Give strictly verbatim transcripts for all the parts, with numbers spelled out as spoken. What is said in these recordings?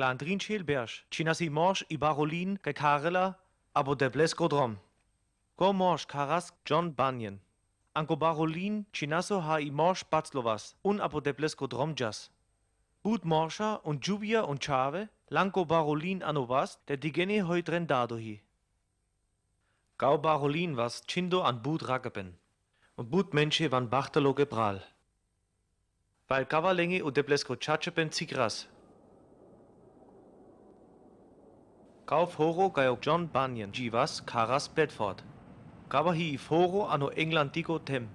Lan drin čhel berš čhinasso i mors i barolin kaj karela apo deblesko drom. Go mors karas John Bunyan. Ango barolin čhinasso ha i mors pazlovas un apo deblesko drom dżas. But morsa un dżuvia un čave lan go barolin ano vast, te digene hoj dren dado hi. Gao barolin vas čhindo an but rakapen. Un but menše van bachtaloge pral. Vaj kava lenge u deblesko čačepen cikras. Gao foro gaj o John Bunyan dži vas karas Bledford. Kava hi i foro ano England digo tem.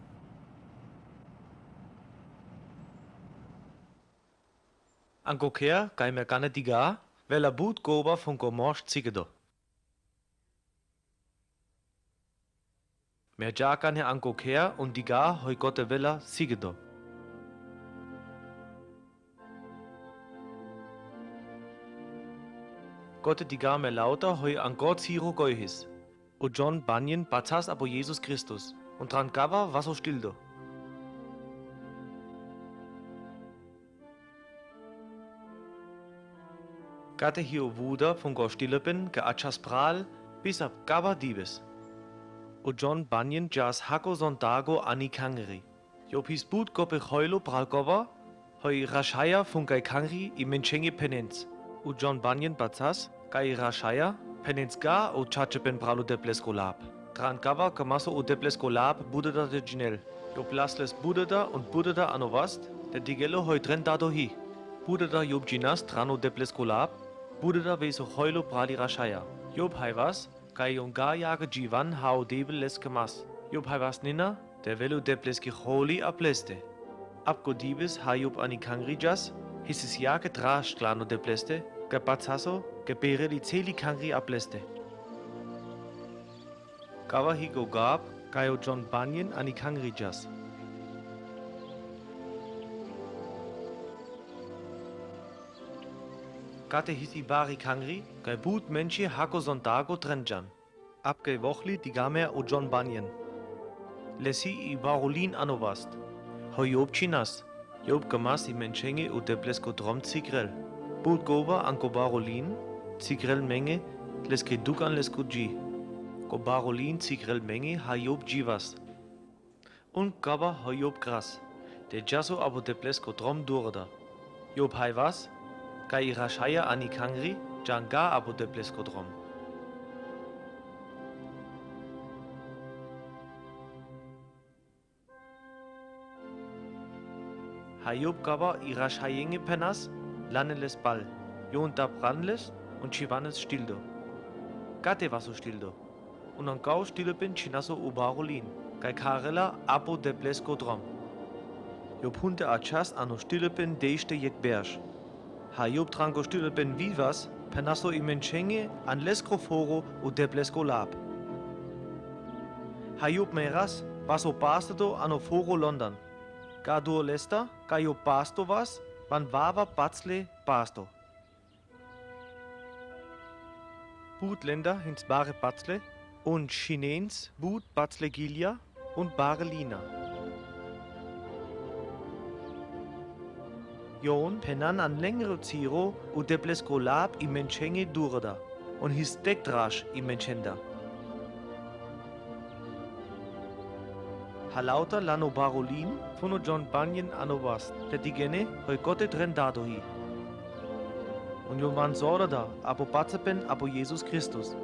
Ango kea gaj me gane diga, vela but goba fun go mors cikedo. Me džakane ango kea un diga hoj gote vela cikedo. Gote diga me lauta hoj ango ciro gojhis. O John Bunyan pacas apo Jesus Kristus, un tran kava vaso štildo. Kate hi o vuda fun go štilepen ke ačas pral, pisa kava dibes. O John Bunyan džas hako zondago ani kangri. Job his but gope hojlo pral kova, hoj rašaja fun gaj kangri i menšenge penens. O John Bunyan pacas, gaj rašaja, penens ga o čačepen pral u deblesko lap. Tran kava kamaso u deblesko lap budada te džinel. Job las les budada un budada ano vast, te digelo hoj dren dado hi. Budada job džinas tran u deblesko lap, budada veso hojlo prali rašaja. Job haj vas, gaj on ga jage dživan ha o devel les kamas. Job haj vas nina, te velu debleski holi a pleste. Apgo dibes ha job ani kangri džas, his is jage draš tlan o debleste, ke pacaso, ke pereli celi kangri a pleste. Kava hi go gab, gaj o John Bunyan ani kangri džas. Kate his i bari kangri, gaj but menše hako zondago dren džan. Apgaj vohli diga me o John Bunyan. Les hi i barolin ano vast. Hoj job džinas, job kamas i menšenge u deblesko drom cikrel. But gova ango barolin, cikrel menge, leske dukan lesko dži. Go barolin cikrel menge ha job dži vas. Un kava hoj job kras, te džaso apo deblesko drom durda. Job haj vas, gaj i rašaja ani kangri, džan ga apo deblesko drom. Haj job kava i rašajenge penas, lane les pal, jon dapran les, un čhivanes štildo. Kate vaso štildo. Un ango štilepen čhinaso u barolin, gaj karela apo deblesko drom. Job hunte ačas ano štilepen dejšte jek berš. Haj job tran go štilepen vivas, penaso i menšenge an leskro foro u deblesko lap. Haj job meras, vaso pastedo ano foro London. Gado lesta, gaj job pasto vas, van vava pacle pasto. But lenda hins bare pacle, un čhinens but pacle gilja, un bare lina. Jon penan an lengro ciro u deblesko lap i menšenge durda, un his dek draš i menšenda. Ha lauta lano barolin, fun o John Bunyan ano vast, te digene hoj gote dren dado hi. Un jon van zorada apo pacepen apo Jesus Kristus.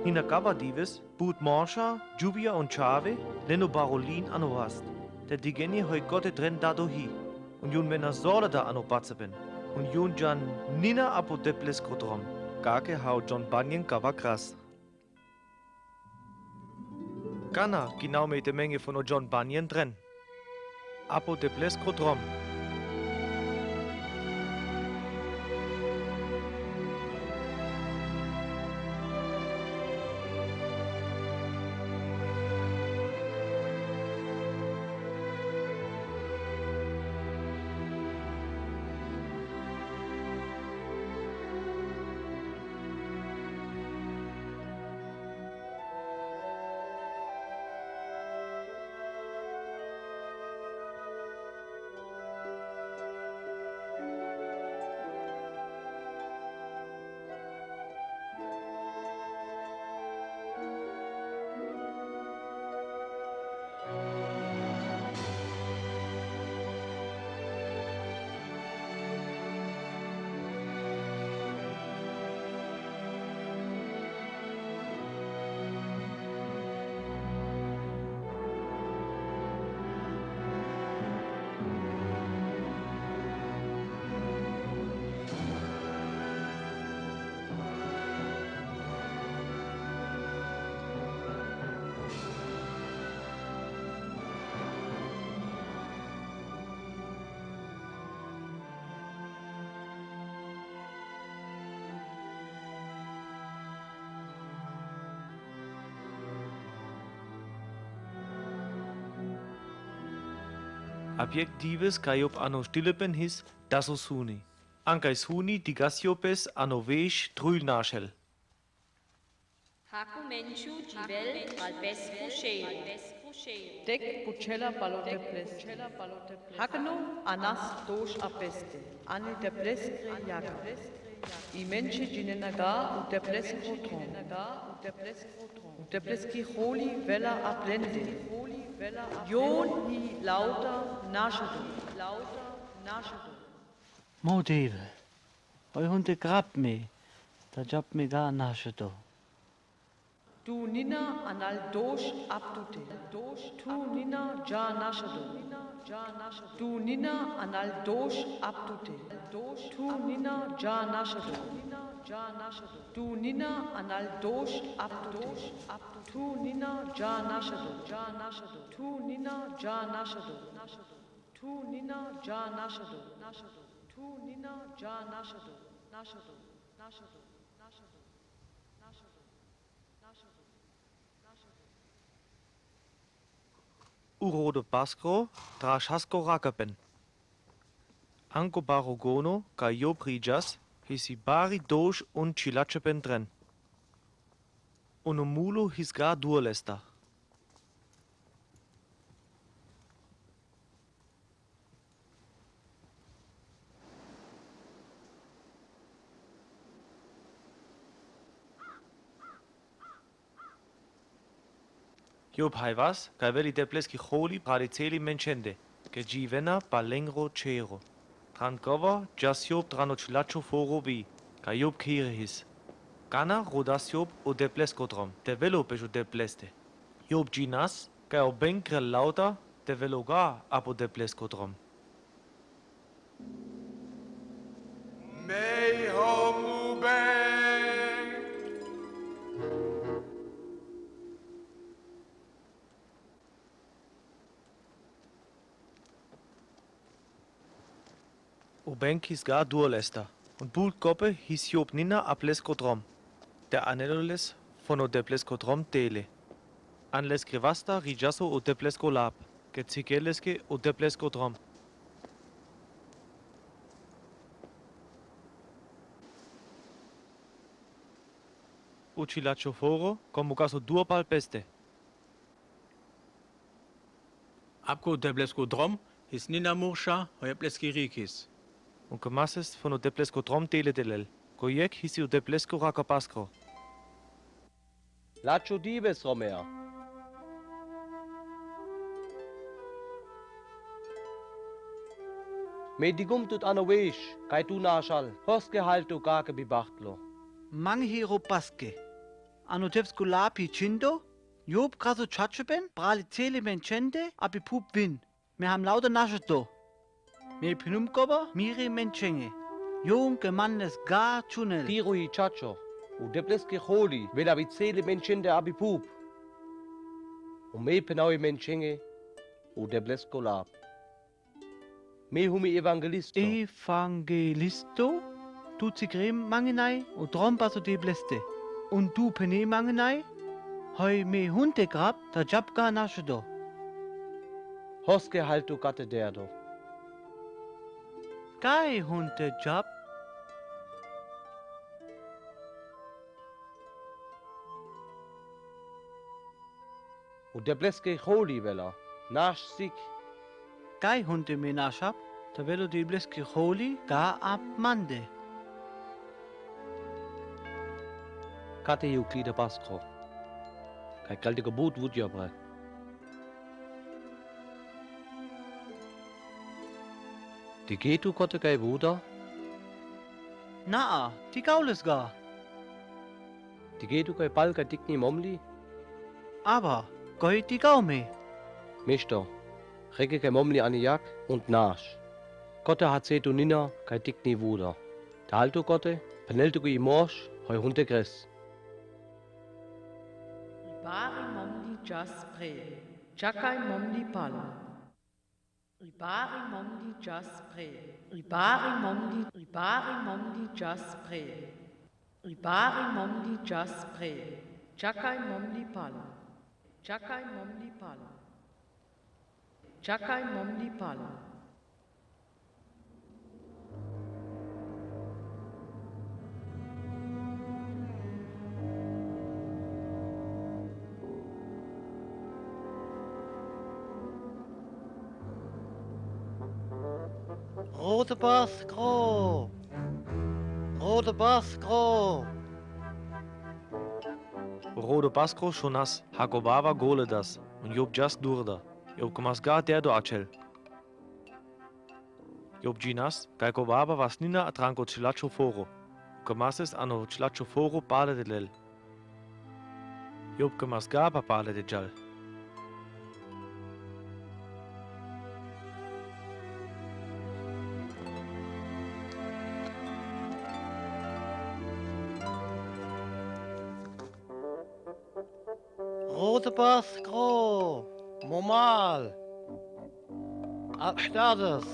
Nina kava dives, but morsa, džuvia un čave, leno barolin ano vast, te digene hoj gote dren dado hi. Un jon vena zorada ano pacepen. Un jon džan nina apo deblesko drom. Kake ha o John Bunyan kava kras. Kana ginau me i te menge fun o John Bunyan dren. Apo deblesko drom. A biek dibes kaj Job ano štillepen his, das o suni. An kaj suni, digas Job es ano wéš trul našel. Haku menču dživel pral peskru šeru. Tek pučela pal o Depleskri. Hakno a nas dôsz a peste, ani Depleskri jaga. I menče džinena ga u Depleskri trom. U Depleskri holi vela a plende. Jon i lauta našedo. Mo Devel, hoj hunte grap me, da džap me ga našedo. Tu nina anal dôsz aptute. Tu nina dža našedo. Tu nina anal dôsz aptute. Tu nina dža našedo. Tu nina anal dôsz aptute. Tu nina dža našedo. Tu nina dža našedo. Tu nina dža našedo. Tu nina dža našedo. Urodo paskro, draž hasko rakapen. Anko baro gono, kaj Job ridžas, hisi bari dôsz un čhilačepen dren. Unu mulu his ga dôr lesta. Job haj was, kaj veli Depleski holi prali celi menčende, ke dživena pal lengro čero. Trankova džas Job drano čhilačo foro bi, kaj Job kiri his. Kana rodas Job o Deplesko drom, te velo peš o Depleste. Job džinas, kaj o beng grel lauta, te velo ga ap o Deplesko drom. Mej hom u beng. U beng his ga dôr lesta, un bult gope his Job nina a Plesko drom. Te anelo les fon o Deplesko drom tele. An leske vasta ridžaso o Deplesko lap, ke cikel leske o Deplesko drom. U čhilačo foro, komu gaso dôr pal peste. Apko Deplesko drom his nina murša, hoj Depleski rik his. Un ke mases fon o Deplesko drom tele telel, kojek hisi o Deplesko rakapaskro. Lačo dibes, Romea. Me digum tut ano veš, kaj tu našal, hoske halto kake bi bahtlo. Mange hi ropaske. Ano Deplesko lap hi čhindo, Job gaso čačoben prali celi menčende, abi pup vin. Me ham lauta našeto. Me pinum koba miri menčenge. Jon ke manes ga čunel. Tiro hi čačo, u Depleski holi vela bi celi menčende abi pup. U me pinavi menčenge, u Deplesko lap. Me humi evangelisto. Evangelisto? Tu cikrem mangenaj, o drom baso Depleste. Un tu pene mangenaj, hoj me hunte grap, da džap ga našedo. Hoske halto kate derdo. Kaj hunte džap? U Depleski holi vela, naš sik. Kaj hunte me našap, da velo Depleski holi ga ap mande. Kate ju klida paskro. Kaj kalti go but vudja bre. Ti getu kote kaj vuda? Naa, ti gaules ga. Ti getu kaj pal kaj tikni momli? Aba, kaj ti gau me? Mišto, reke kaj momli ani jak un naš. Kote hacetu nina kaj tikni vuda. Te haltu kote, peneltu kaj i moš, hoj hunte gres. Ribari momli džas pre. Čakaj momli pal. Ribari momli džas pre. Ribari momli, ribari momli džas pre. Ribari momli džas pre. Čakaj momli pal. Čakaj momli pal. Čakaj, môłi pal. Rôde Baskro! Rôde Baskro! Rôde Baskro šunasy, hako baba gôledas, un jop džas durda, jop kmás ga terdo ačel. Jop džinas, kaj ko baba vasnina a tranko člačo fôro. Kmásys ano člačo fôro pale de lel. Jop kmás ga pa pale de džal. Rôde Baskro, môłi mal. Al štadës.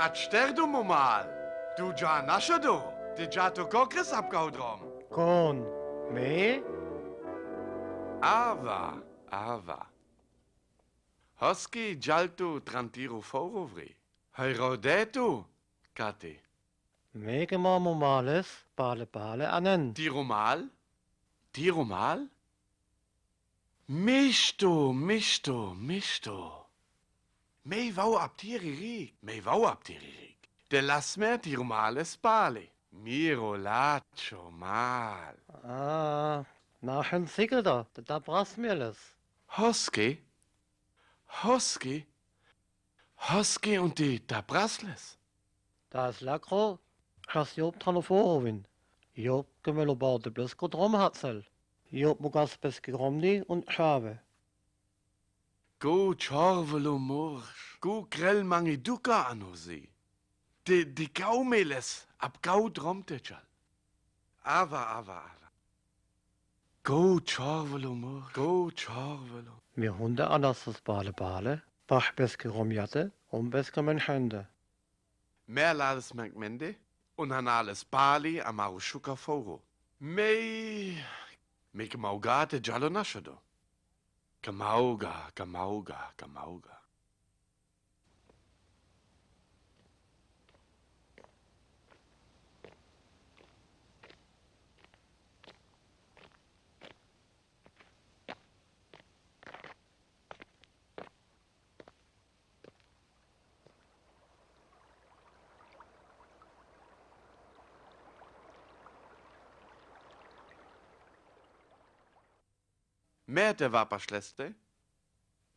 Ač terdo, môłi mal. Tu dża našedo, te dża to kokrys abkaŭ drom. Kón, më? Awa, awa. Hoscy, dżal tu tran tiru fôru wri. Hej, rôde tu, Katy. Më ke môłi malës, pale, pale, a nen. Tiru mal? Tiru mal? Misto, misto, misto. Më wôłô ab tiri rik, më wôłô ab tiri rik. Te las mie tiru malës pale. Miro lačo mal. A, na hen sigel da, da, da bras mielës. Hoscy, Hoscy, Hoscy, un të, të prasles. Të es lakro, has jop tran fôrowin. Jop ke melo bôde blesko drom hacel. Jop mo gas beske gromni un hrawe. Go čorwelô mórz, go krel mangi duka ano zi. Të, të kaŭ mielës, abkaŭ drom te dżal. Awa, awa, awa. Go čorwelô mórz, go čorwelô. Më hùnde anasës pale, pale, pach beske romjate, un beske menchende. Më lalës mengk mende, un han lalës pale a maru šuka fôru. Më, më kmôłga te dżalo našedo. Kmôłga, kmôłga, kmôłga. Më te wa pašleste?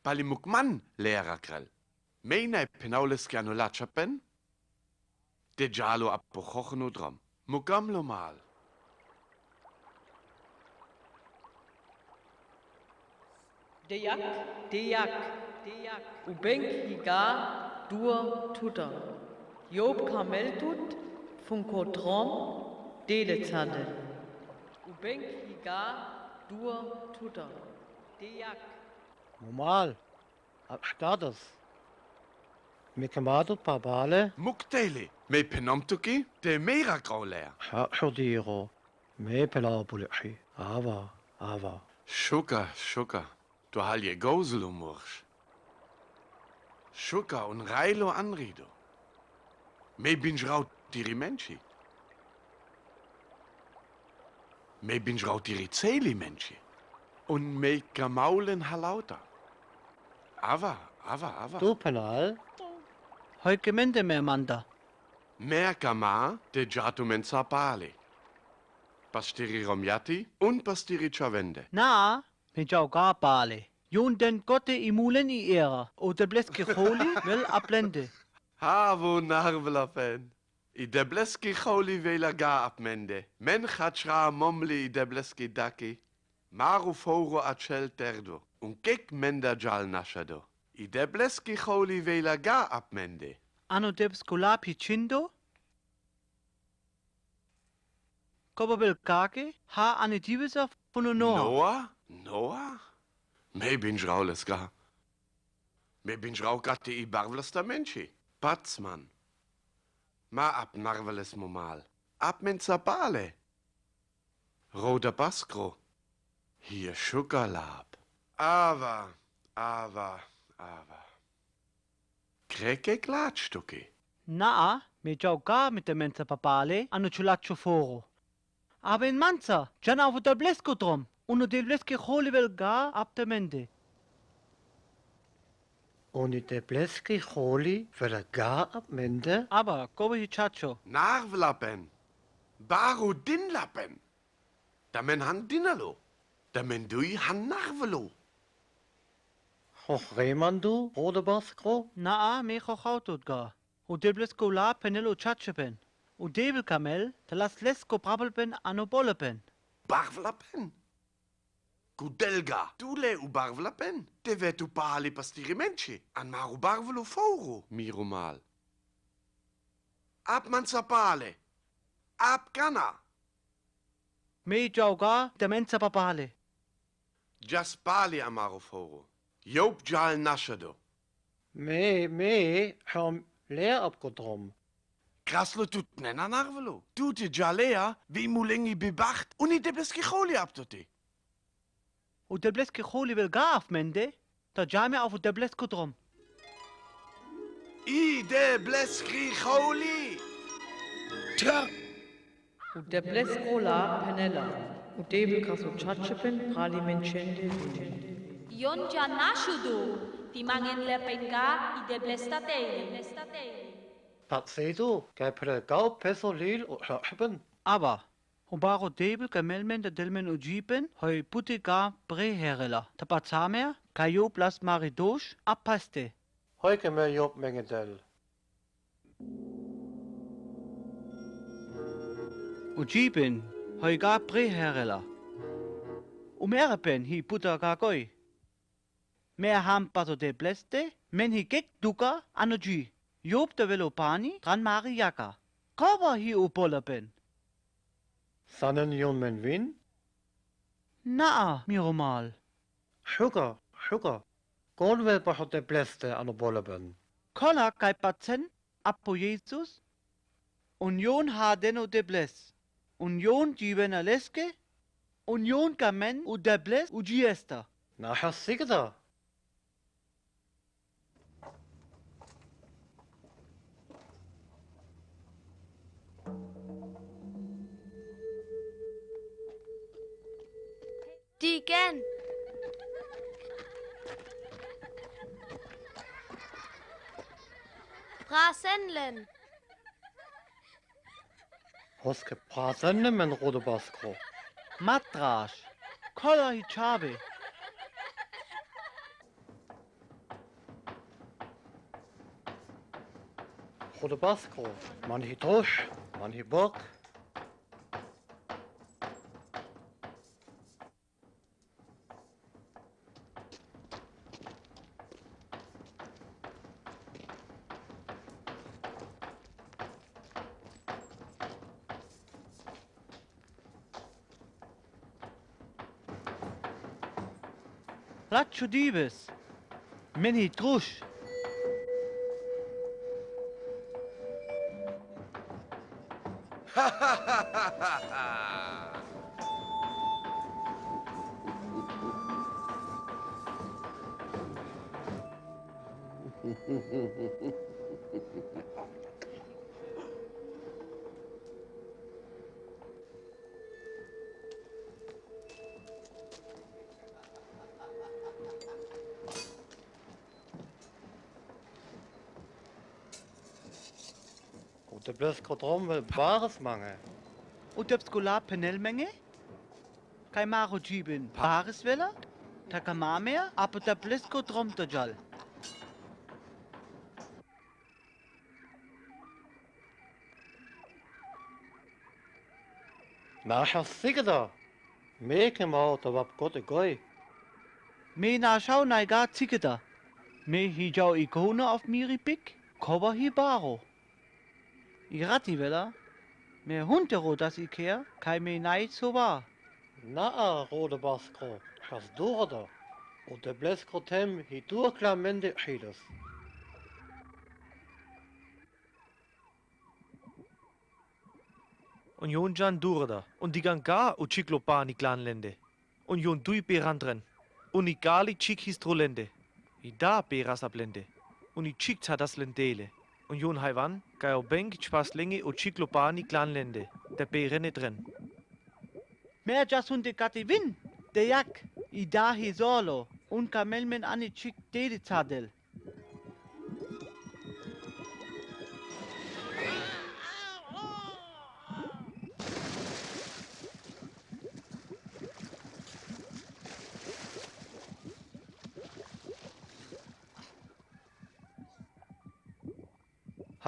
Pali muk man, lera krel. Më naj penôł leske ano lačapen? Te dżalo a pochochno drom. Muk amlo mal. Dejak, dejak, dejak. U benghi ga dur tuta. Jop kamel tut, fun ko drom, dele cande. U benghi ga dur tuta. Dejak. Môłi mal, a štadës. Më kmôłga pa pale. Muk tele, më penôł tuki, te më ra krôle. Ha, hodiro. Më pelôł pulechi. Awa, awa. Šuka, šuka. To hal je gôzlô mórz. Šuka un rajlo anrido. Më bin żrôł tiri menči. Më bin żrôł tiri celi menči. Un më kamôł len halôta. Awa, awa, awa. Tu penôł. Hoj ke mende më manda. Më kamô, te dża tu menca pale. Pas tiri romjati un pas tiri čawende. Na, më dżôł ga pale. Jun den gote i mulen i era, o debleske choli wel aplende. Ha, wo narwla fen. I debleske choli wela ga apmende. Men chačra môłi i debleske daki. Maru fôru a čel terdo. Un kek menda dżal našedo. I debleski choli wela gã ap mende. Ano deblesko la pi čhindo? Koba wel kake, ha ani diwisa funu Noa. Noa? Noa? Me bin žrauleska. Me bin žrauka te i barwlasta menči. Pacman. Ma ap narwales mo mal. Ap men capale. Roda paskro. Hie šukalap. Awa, awa, awa. Kreke klatštuki. Naa, me džauka mit de menca papale, ano čulačo foro. Awen manca, džan awo deblesko drom, unu debleski choli wel gã ap de mende. Unu debleski choli wel gã ap mende? Awa, kowe hi čačo. Narwlapen. Baru dinlapen. Da men han dinalo. Da men duj han narwlo. Hoch reman du, roda baskro? Naa, me hoch autut gã. U deblesko la penelo čačepen. U debel kamel, da las lesko brabelpen ano bolepen. Barwlapen? Kudelga, tu le u barwlapen, te we tu pali pastiri menči, an maru barwlo foro, miru mal. Ap manca pale, ap kana. Me džauka, de menca papale. Džas pali an maru foro. Job džal našo do. Me, me, ham lea ap ko drom. Kraslo tut nena narwlo. Tut je dža lea, wi mu lengi bi bacht, uni debleski choli ap toti. U debleski choli wel gã ap mende, da džame awo deblesko drom. I debleski choli! Tra! U deblesko la penela, u debel kaso čačepen prali menčende. Jon dža našo do, ti mangen lepen gã i deblesta teli. Pacedu, kaj pre gau peso lil u hrahben. Awa, u baru debel kamel men da del men u džiben, hoj puti gã preherela. Da pacamer, kaj Job las mari doš, a paste. Hoj kamel Job menge del. U džiben, hoj gã preherela. U merepen hi puta gã goj. Me ham pato debleste, men hi kek duka ano dži. Job da wel u pani, tran mari jaka. Koba hi u bolepen. Sanen jon men win? Naa, miru mal. Šuka, šuka. Kon wel pato debleste ano bolepen. Kola kaj pacen, apo Jesus, un jon ha deno debles, un jon dživena leske, un jon kamen u debles u dži esta. Naša sikta. Tiken. Prasenlen. Hoske prasenlen men roda baskro. Matraš. Kola hi čabe. Roda baskro, man hi toš, man hi bok. Plačo dibes. Men hi truš. U deblesko drom wel bares mange. U deblesko la penel menge? Kaj maru džiben bares wela? Taka mame, apo deblesko drom to džal. Naša sikta. Me ke mau to wap kot e goj. Me našau naj ga cikta. Me hi djao i kona op miri pik, kobber hi baro. I rati wela, me hunte ro das i ker, kaj me naj so wa. Naa, Rode Baskro, čas durda, un de blesko tem hi tur klamende hiles. Un jon djan durda, un di gan ga u čik lo pani klan lende. Un jon dui pe randren, un i kali čik histro lende. I da pe ras ap lende, un i čik ča das lendele. Un jon haj van, kaj o beng čpas lenge u čik lo pani klan lende, de pe rene dren. Mer čas hunte kati win, de jak, i da hi solo, un kamel men ani čik dele čadel.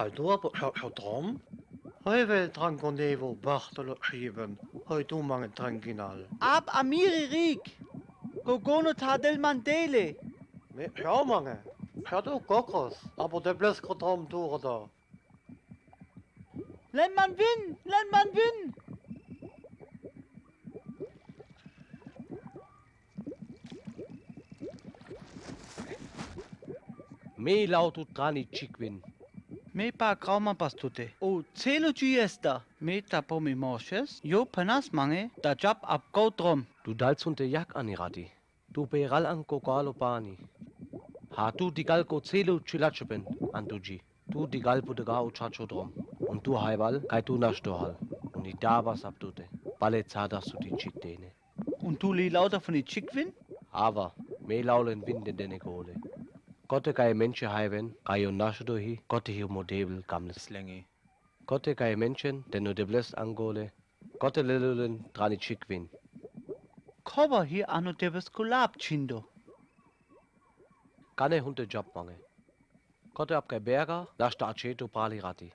Haj du ap, haj, haj drom? Haj wel tranko nevo bartolo hiben, haj du mange trankinal. Ap a miri rik, kokono tadel mandele. Me, haj mange, haj du kokos, abo de blesko drom durda. Len man win, len man win. Me lau tut trani čik win. Me pa krauma pas tute. O celo čujesta. Me ta po mi mošes, jo panas mange, da džap ap kotrom. Du dal sunte jak ani rati. Tu pe ral an ko kalo pani. Ha tu digal ko celo čilačepen an tu dži. Tu digal pu dega u čačo drom. Un tu haj val, kaj tu naštohal. Un i davas ap tute. Pale cada su ti čik dene. Un tu li lauda fun i čik win? Ava, me laulen win den dene gole. Kote kaj menče haj wen, kaj jo naštohi, kote hi mo devel gamle slengi. Kote kaj menčen, den no debles angole, kote lelulen trani čik win. Koba hi ano deves kulap čindo. Kane hunte džap mange. Kote ap kaj berga, našta ačeto pali rati.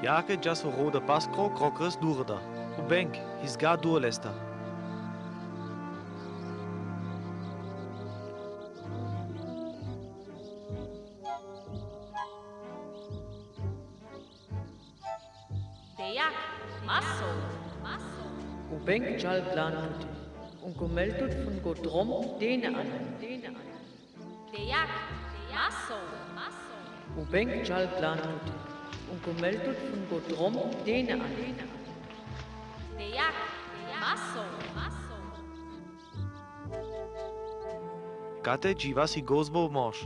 Jake džas o roda paskro krokres durda, u beng, his ga durlesta. Dejak, maso, maso. U beng čal glan tuti, un kumel tut fun go drom dene ane. Dejak, maso, maso. U beng čal glan tuti, un kumel tut fun go drom dene ane. Dejak, maso, maso. Kate dži vas i gozbo moš.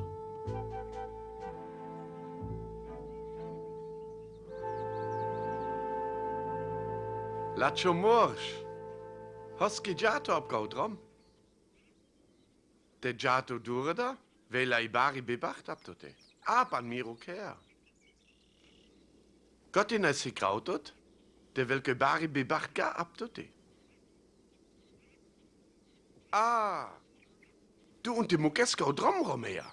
Lačo moš. Hos ki džato ap go drom? Te džato durda, vela i bari bibacht ap tute. Ap an miru ker. Goti naj si grau tut, te welke bari bibacht ga ap tute. A, tu un ti mukesko drom Romea.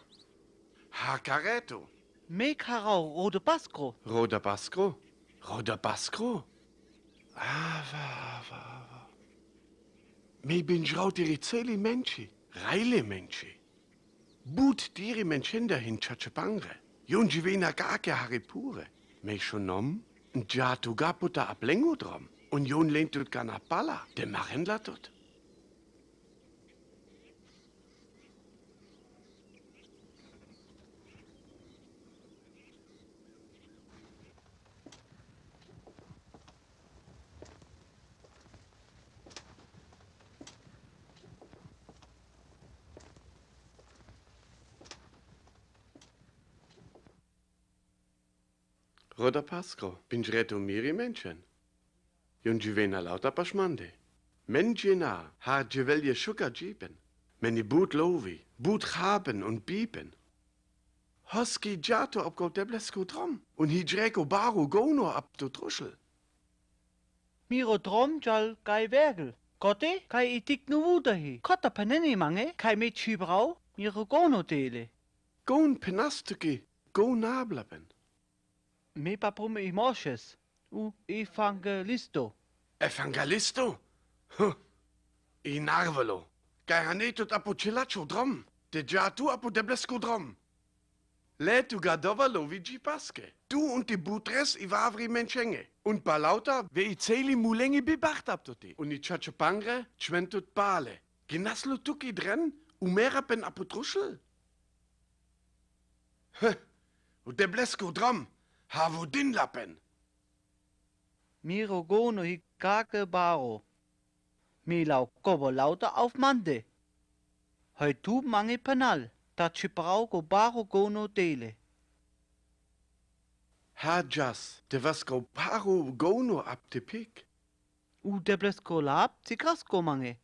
Ha kareto. Me karau roda paskro. Roda paskro? Roda paskro? Ava, ava, ava. Me bin džrau tiri celi menči, rajle menči. But tiri menčenda hin čače pangre. Jon dži vena gake hari pure. Me šunom, dža tu ga puta ap lengu drom. Un jon len tut gana pala, de marenla tut. Roda paskro, bin dži reto miri menčen. Jon dżi wena lauta pašmande. Mèn dżi na, har dżi welje šukã dżipen. Mèni but lowi, but chapen un bipen. Hos ki dża to ap go deblesko drom, un hi dżreko baru gono ap to truszl. Miro drom dżal kaj wergel. Kote, kaj i tik nu wuda hi. Kota paneni mange, kaj me dżi brau, miro gono dele. Gon penastuki, go nablapen. Me paprum i Moses, u ewangelisto. Ewangelisto? Huh. I narvolo. Kaj hanetot apo čelačo drom. Te dża tu apo deblesko drom. Le tu gadowalo wi dżi paske. Tu un ti butres i wawri menszenje. Un pa lauta we i celi mulenji bi bartap to ti. Un i čače pangre, čmentot pale. Ginaslo tuki dren, umera pen apo truszl? Huh. U deblesko drom, ha wudin lapen. Miro gono hi gake baro. Mi lau kobo lauta auf mande. Hoj tu mange panal, ta dżi brau go baro gono dele. Ha dżas, te was go baro gono ap te pik. U deblesko lap, ti krasko mange.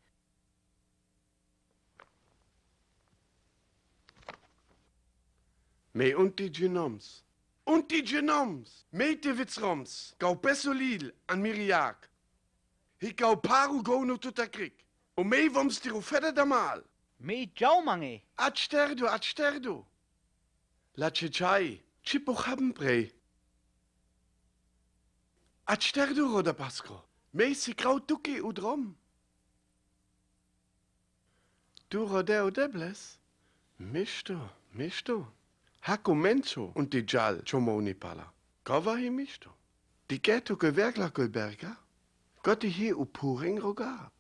Me un ti dżi noms. Un ti dżi noms. Me te wits roms. Gau peso lil an miriak. Hi gau paru gono tuta krik. O me wom stiru fede da mal. Me dżau mange. Ač terdu, ač terdu. La čečaj, či pochaben prej. Ač terdu, roda paskro. Me si krau tuki u drom. Tu rodeo debles? Mišto, mišto. Hako menčo un ti džal čomoni pala. Kova hi mišto. Ti keto ke vergla koj berga? Koti hi u puring roga.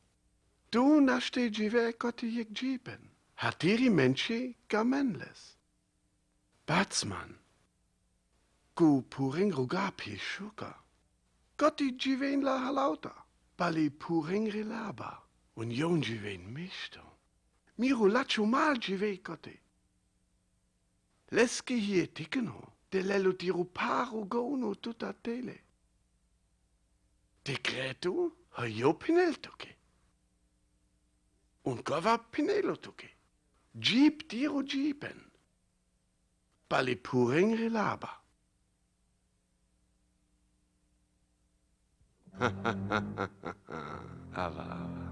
Tu našti džive koti jek džipen. Hatiri menči kamenles. Bacman. Ku puring roga pi šuka. Koti dživen la halauta. Pali puring rilaba. Un jon dživen mišto. Miru laču mal džive koti. Leski hi e tikno. Te lelu tiru paru gonu tuta tele. Te kretu, ha jo pinel tuke. Un kova pinelo tuke. Džip tiru džipen. Pali puring rilaba. Ava, ava.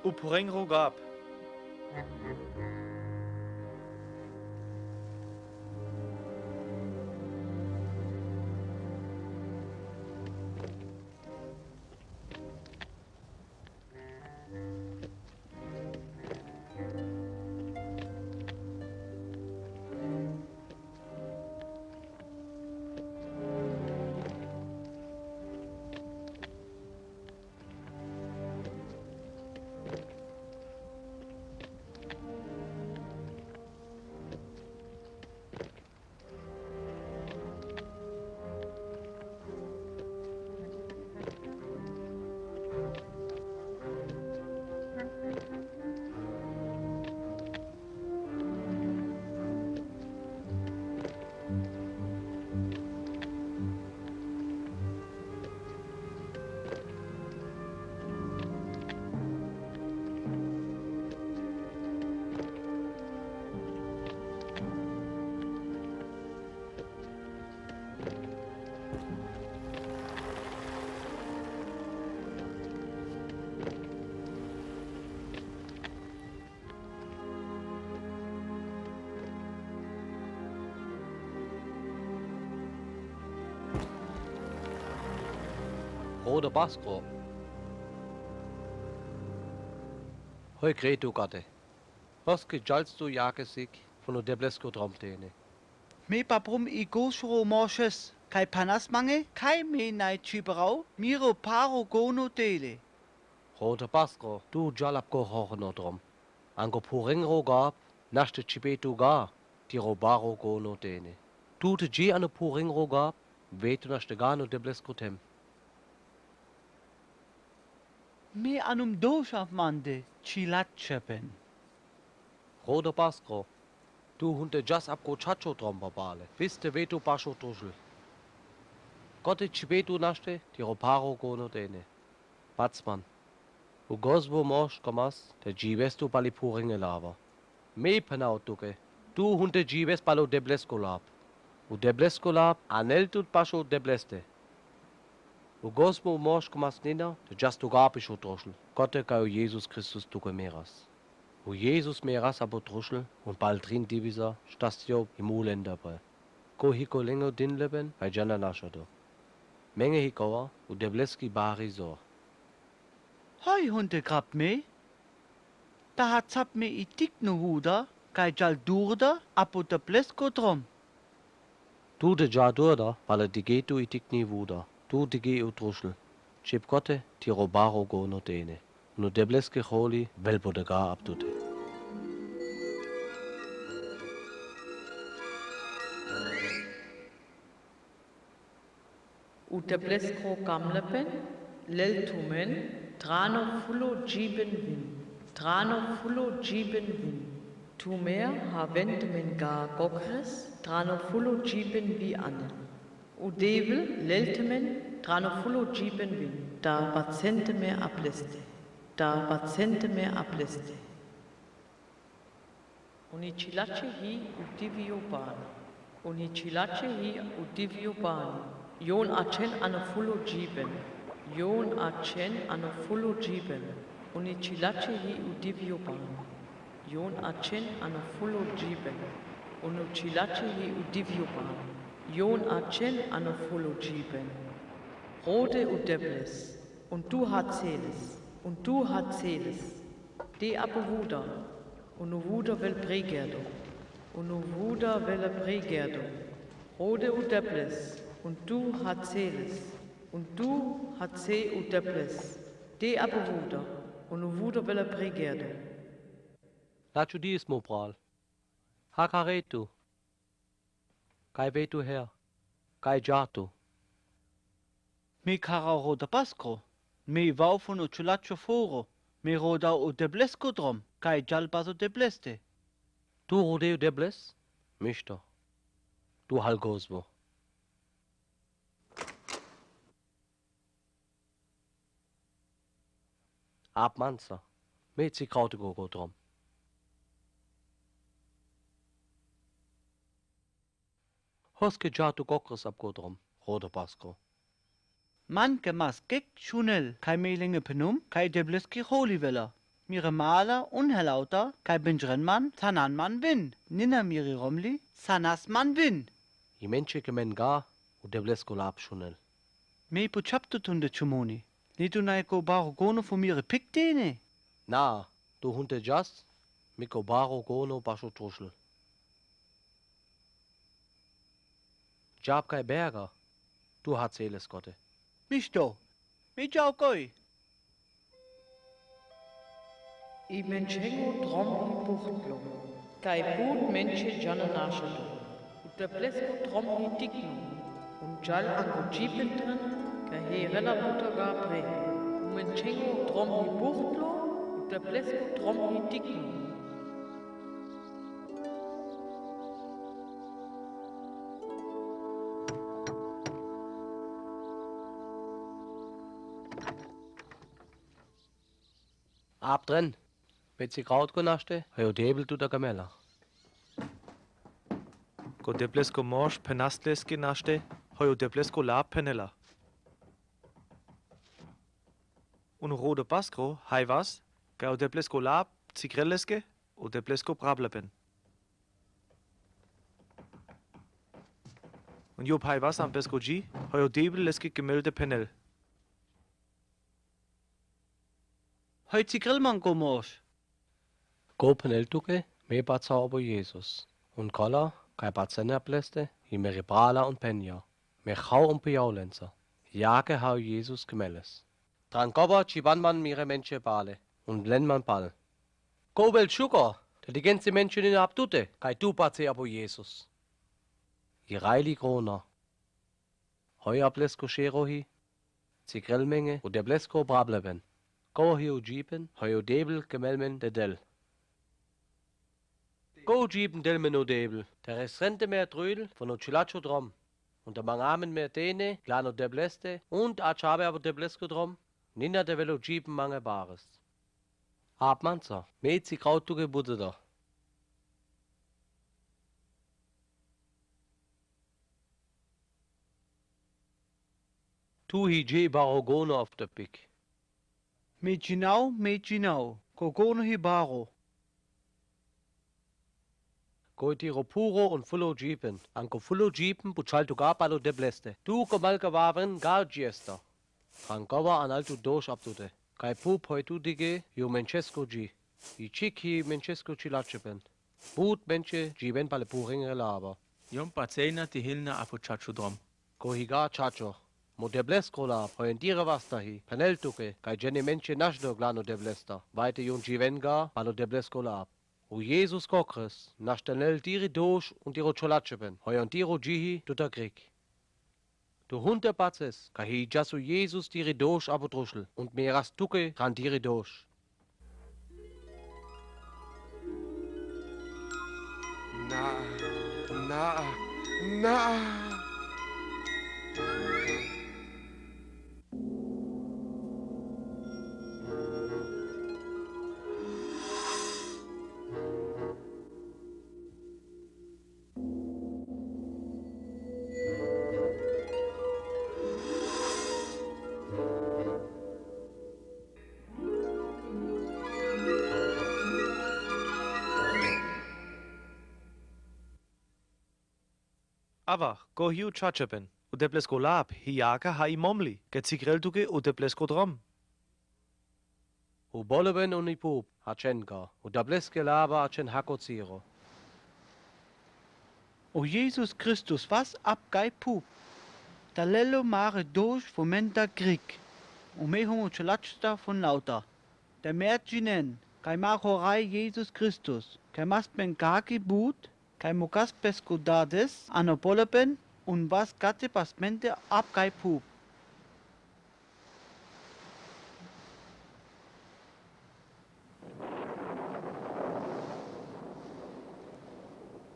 U puring rogap. Roda Baskro. Hoj, Gretu Gatte. Hos ke džalstu jakesik von u deblesko dromtene. Me paprum i gošro Moses, kaj panas mange, kaj me naj čibrau, miro paro gono tele. Roda Baskro, tu džal ap go horno drom. Ango puring rogap, našti čibetu ga, tiro baro gono tene. Tu te dži ano puring rogap, vetu našti gano deblesko tem. Me anum došav mande, či latčepen. Roda Baskro, Tu hùn te dżas apgôt čačo tromba bale. Wis te, we tu pašu trušl. Kote čibê tu našti, ti ro paro gono tene. Pac man. U gozbu môš komas, te dżiwes tu pali purenge lawa. Mé pnau tuke, tu hùn te dżiwes palo deblesko lap. U deblesko lap, anel tut pašu debleste. U gozbu môš komas nina, te dżas tu gapišu trušl. Kote kaj u Jezus Kristus tuke meras. U Jezus meras apo trušl, un pal trin diwisa, štasjo i mulenda pre. Ko hiko lengo din leben, kaj dżana našo do. Menge hiko a, u debleski bari so. Hoj, hùn te grap mé. Ta ha cap mé i tikno wuda, kaj dżal durda, apo te plesko trom. Tu te dża durda, pale digetu i tikni wuda. Tu dige u trušl. Čip kote, ti ro baro gono tene. Nu debleske holi, wel bodega ap tute. U deblesko kamlepen, lel tumen, trano fulo dżiben win, trano fulo dżiben win. Tumer ha wente men ga gokres, trano fulo dżiben wi ane. U dewel lel tumen, trano fulo dżiben win, da pacente me apleste, da pacente me apleste. Un i čhilače hi u diwio bani. Un i čhilače hi u diwio bani. Jon a čen ano fulo dżiben. Jon a čen ano fulo dżiben. Un i čhilače hi u diwio bani. Jon a čen ano fulo dżiben. Un i čhilače hi u diwio bani. Jon a čen ano fulo dżiben. Rode u debles. Un tu ha celes. Un tu ha celes. De apo wuda, un u wuda wel pregerdo, un u wuda wel pregerdo. Rode u debles, un tu ha celes, un tu ha ce u debles. De apo wuda, un u wuda wel pregerdo. Lačo dismo, pral. Hakaretu. Kaj we tu her? Kaj dża tu? Mi kara roda paskro, mi wao fun u čulačo foro, mi roda u deblesko drom, kaj dżal bazo debleste. Tu rode u debles? Mišto. Tu hal gozbo. Ap mansa. Mi ci kraut go go drom. Hos ke dża tu kokres ap go drom, roda paskro. Man ke mas kek šunel, kaj mi lenge penum, kaj debleski holi wela. Mire mala un helauta, kaj bendżren man, sanan man win, nina miri romli, sanas man win. I menče ke men ga, u deblesko lap šunel. Mi pu čaptu tunde čumoni. Ni tu naj ko baro gono fu mire piktene? Na, tu hunte džas, mi ko baro gono pašo trušl. Džab kaj berga, tu ha cele skote. Mišto, mi džav koj. I menčengo drom hi buhtlo, kaj but menče džana našo do. U deblesko drom hi tikno, un džal ango džipentren, kaj hi rela buta ga pre. U menčengo drom hi buhtlo, u deblesko drom hi tikno. Abdren, meci krautko našte, hoj u debel tuta kamela. Ko deblesko morš penastleske našte, hoj u deblesko lap penela. Un rodo paskro, haj vas, kaj u deblesko lap cikreleske, u deblesko brableben. Un job haj vas am pesko dži, hoj u debel leske kemelde penel. Hoj cikrel man ko morš. Ko penel tuke, me paca apo Jesus. Un kola, kaj pacene apleste, i meri brala un penja. Me hau un pijaulenca. Jake hau Jesus kemeles. Trankoba či ban man mire menče pale, un len man pal. Ko bel čuko, te digenci menče nina ap tute, kaj tu pace apo Jesus. I rajli grona. Hoj aplesko šero hi, cikrel menge, u deblesko brableben. Ko hi u džipen, hoj u debel kemel men dedel. Gó djipen del me no debel, te restrente me trul fo no čhelačo drom. Un te mangàmen me tene, glà no debleste, un a čabe abo deblesko drom, nina te velo djipen mange bares. Ap mansa, me ci krao tuke budze da. Tu hi dje baro gono af te pik. Me djinao, me djinao, ko gono hi baro. Ko i tiro puro un fullo djipen, an ko fullo djipen, pučal tu gaba lo debleste. Tu ko malke wawen gar djesta. An gaba an altu doš ab tute. Kaj pu poj tu dige, ju menčesko dji. I čik hi menčesko čhelačepen. But menče djipen pale puringre laba. Jom pa cena ti hilna apo čačo drom. Ko hi ga čačo. Mo deblesko lab, hoj en tire wasta hi, penel tuke, kaj džene menče našdo glano deblesta, vajte jom djipen ga palo deblesko lab. O Jezus kokres, naštenel tiri doš un tiro čhelačepen, hoj en tiro dži hi tuta krik. Tu hunte paces, kaj hi džas o Jezus tiri doš apo drušel, un me ras tuke tran tiri doš. Na, na, na. Aver, go hi u čačepen, u deblesko lab, hi jaka ha i momli, ke cikrel tuke u deblesko drom. U boleben un i pup, a čen ga, u debleske laba a čen hako ciro. O Jezus Kristus, was ab gaj pup, da lelo mare doš fo menta krik, u me homo čhelačta fon lauta. Te me djinen, kaj ma ho raj Jezus Kristus, kaj mast men kaki but, kaj mo kas pesko dades, ano boleben, un was kate pas mente ab gaj pup.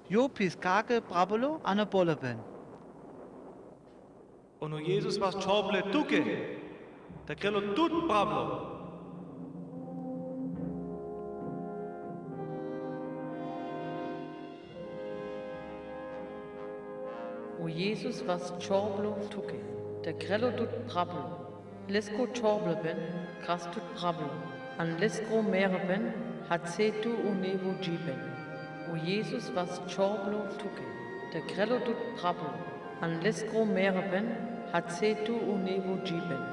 Jo pis kake brabolo ano boleben. Ono Jezus was čorble tuke, te krelo tut brablo. O Jezus was čorblo tuke, te krelo tut brablo. Lesko čorbleben, kras tut brablo. An lesko mereben, ha ce tu u newo džiben. O Jezus was čorblo tuke, te krelo tut brablo. An lesko mereben, ha ce tu u newo džiben.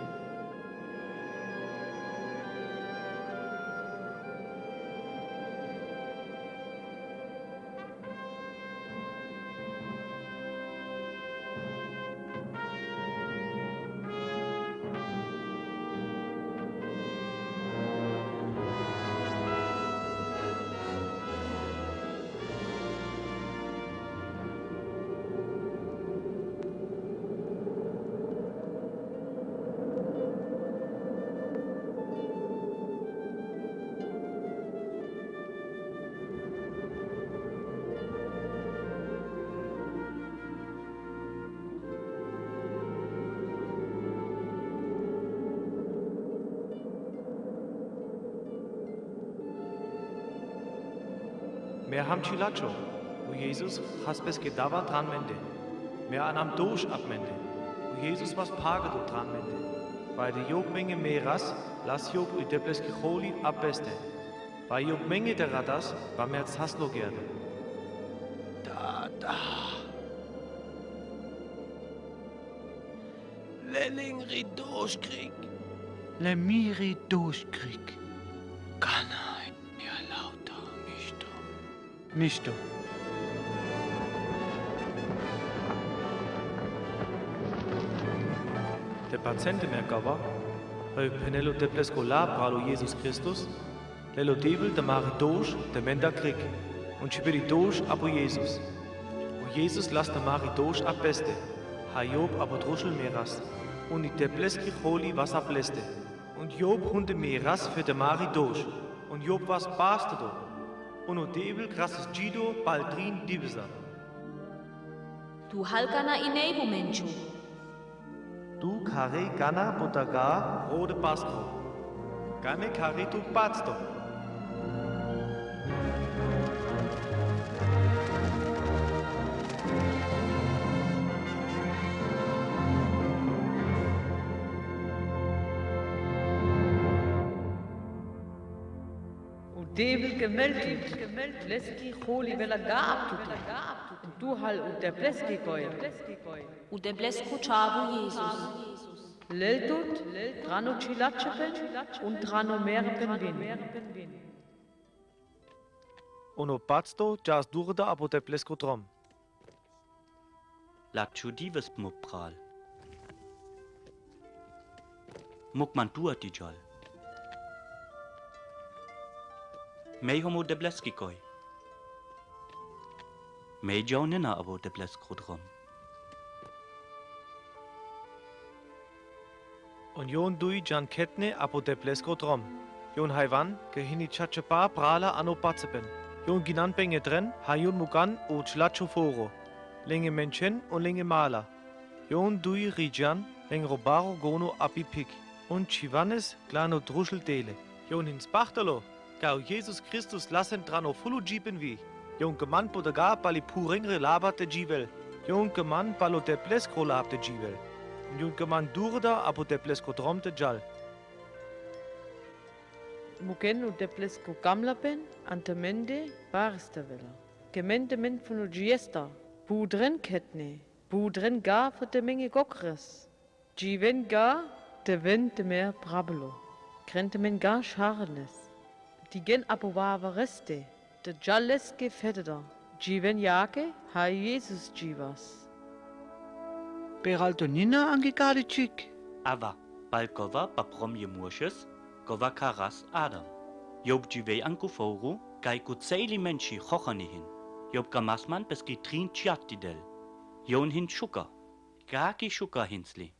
Mer ham čhilačo, o Jezus, has peske dawa tran mende. Mer anam doš ab mende, o Jezus, was pagedo tran mende. Wajde jop menge me ras, las jop u debleske holi ab beste. Wa jop menge te radas, wa mer caslo gerde. Tata. Le lin ri doš krik. Le mi ri doš krik. Kana, mi lauta, mišto. Mišto. Te pacente me gava, hoj penelo deblesko lab bralo Jezus Kristus, lelo divel te mari doš te menda krik, un čhibiri doš apo Jezus. O Jezus las te mari doš ab beste, ha jop apo drušel me ras, un i debleske holi was ab leste, un jop hunte me ras fe te mari doš, un jop was bastedo. Un o debel grasses djidò pal drin dibsa. Tu hal gana i nêvu, Menču. Tu kari gana butagà rode pastro. Gana kari tu pazdo. O debel ghe mèlt, leski holi vela gab tut. Tu hal u debleskri goj. U debleskro čavo Jesus. Lel tut, drano čhilačhe pen, un drano mera pen vin. Un o pazdo džas durda abo debleskro drom. Lačhu dives, mo pral. Muk man tu a ti džal. Mej homo debleski goj. Mej džal nina abo debleskro drom. Un jon duj džan ketne abo debleskro drom. Jon haj van, ke hini čače pa prala ano pacepen. Jon ginan penge dren, haj jon mugan o člaču foro. Lenge menčen un lenge mala. Jon duj ridžan, leng robaro gono api pik. Un čhivanes glano drušel dele. Jon hin spachtalo. Kaj o Jesus Kristus lasen drano fulu džipen vi. Jon keman podagà pali purengre laba te dživel. Jon keman palo debleskro lab te dživel. Jon keman durda abo debleskro drom te džal. Muken o debleskro gamlapen, ante mende, bareste vela. Ke mende men funu džiesta, bu dren ketne, bu dren ga fo te menge gokres. Dživen ga, te ven te mer brabelo. Krente men ga šarnes. Di gen apo vava reste, te džal leske fededa. Dživen jake, haj Jesus dživas. Peralto nina angi kari čik. Ava, pal kova pa prom je Moses, kova karas Adam. Job džive anku foru, kaj ku celi menči hochani hin. Job kamasman peski trin čjati del. Jon hin šuka. Kaki šuka hinsli.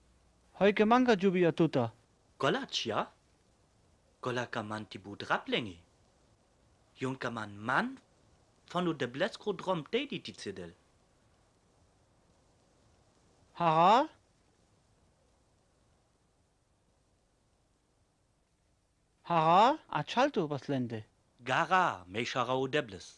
Hoj ke manga džubija tuta. Kola čja? Kola kaman ti bu draplengi. Jon kaman man fanu debleskro drom tedi ti cedel. Hara? Hara, a čaltu paslende. Gara, mešara o debles.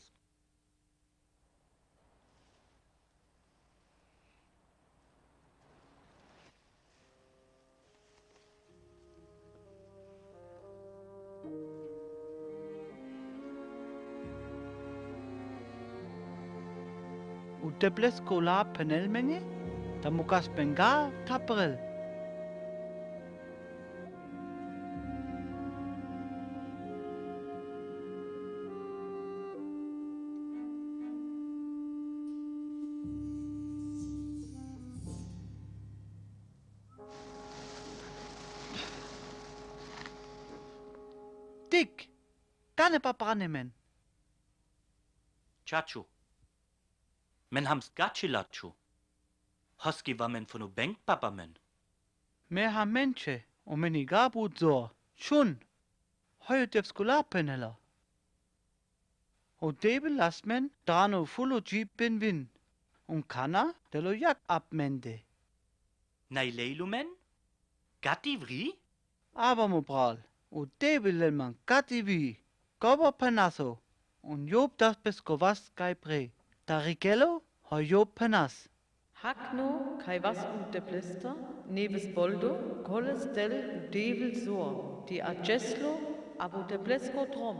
U deblesko la penel menge, ta mukas penga taprel. Tik, tane pa prane men. Čaču. Men ham skači laču. Hoski va men funu beng papa men. Me ham menče, o men i gabu zo. Čun. Hoj u tevskula penela. O debel las men drano fulu džipen vin. Un kana delo jak ap mende. Naj lejlu men? Gati vri? Aba mo pral, u debel lel man gati vri. Kova penaso, un Job das pes kovas kaj pre. Tarikelo, ho Job penas. Hakno, kaj vas u deblesta, neves boldo, koles del u debel zor, ti a česlo, abo deblesko drom.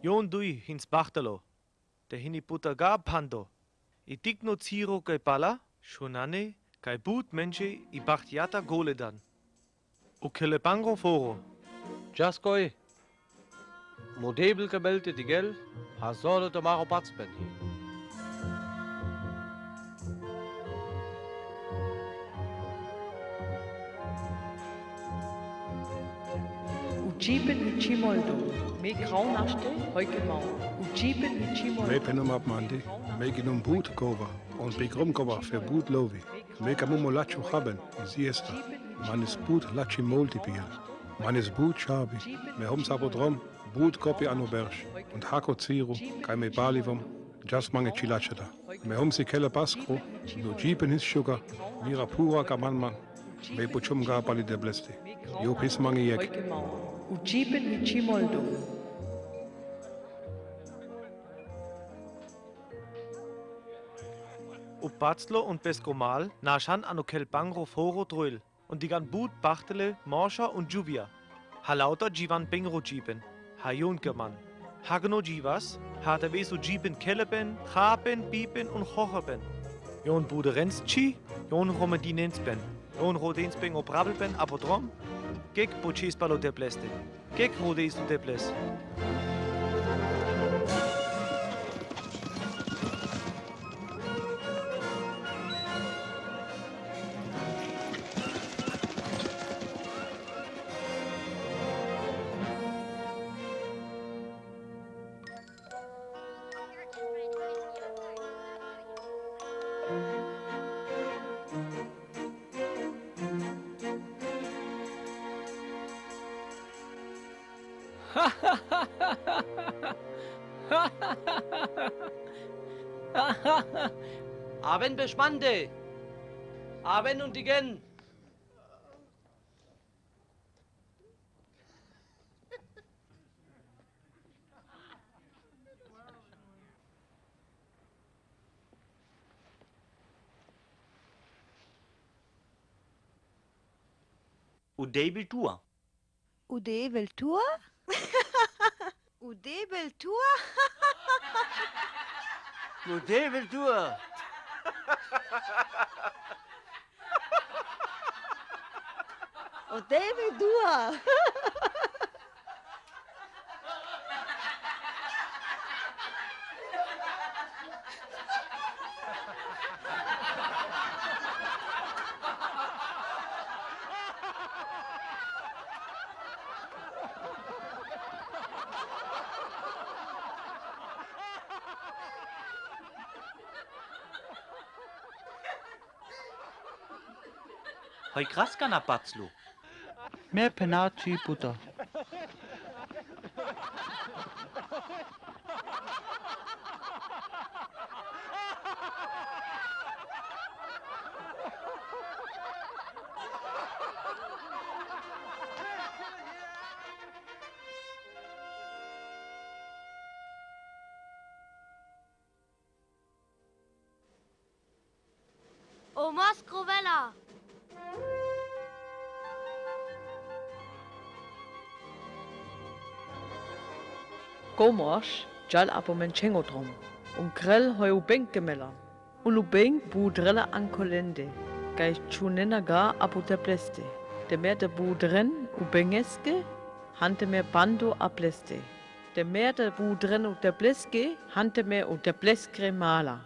Jon duj hin spachtalo. Te hini puta ga pando. I tikno ciro kaj pala, šunane, kaj but menče i bachtjata goledan. U kele pangro foro. Časkoj. Mo debel ke belte digel, ha zoro to maro pacpen hi. U džipen mi čimoldo, me kraunaršte hoj ke mau. U džipen mi čimoldo. Me penum apmandi, me ginum but kova, un pigrum kova fe but lovi. Me kamumo laču haben, i ziesta. Manes but lači molti piel. Manes but čabi, me hom sabo drom, Bót kopi ano berš, un hako ciru, kaj me balivom, dżas mange čhilačeda. Me hom si kele paskro, no dżipen his šuga, mira pura kamanman, me počom ga pali deblesti. Job his mange jek. U džipen hi čimoldo. U paclo un pesko mal, našan ano kel pangro foro trojl. Un digan bót bahtele, morša un dżuvia. Halauta dživan pengro džipen, ha jon keman. Hagno dživas, ha te veso džipen kelepen, chapen, pipen un chochepen. Jon bót rensči, jon romedinenspen. Jon rodenspen o pravelpen apotrom. Kek počes palo debleste. Kek rodejstu deples. Aven bespannde. Aven un digen. U dèvel tua. U dèvel tua? U dèvel tua? U dèvel tua. U dèvel tua. Hoj kraska na paclu. Me pena čipota. O moskro vela! Ko morš, djal apo men čengodrom, un krel hoj u beng kemela. Un u beng bu drela anko lende, kaj ču nena ga apo debleste. Te mer te bu dren u bengeske, han te mer pando a bleste. Te mer te bu dren u debleske, han te mer u debleskre mala.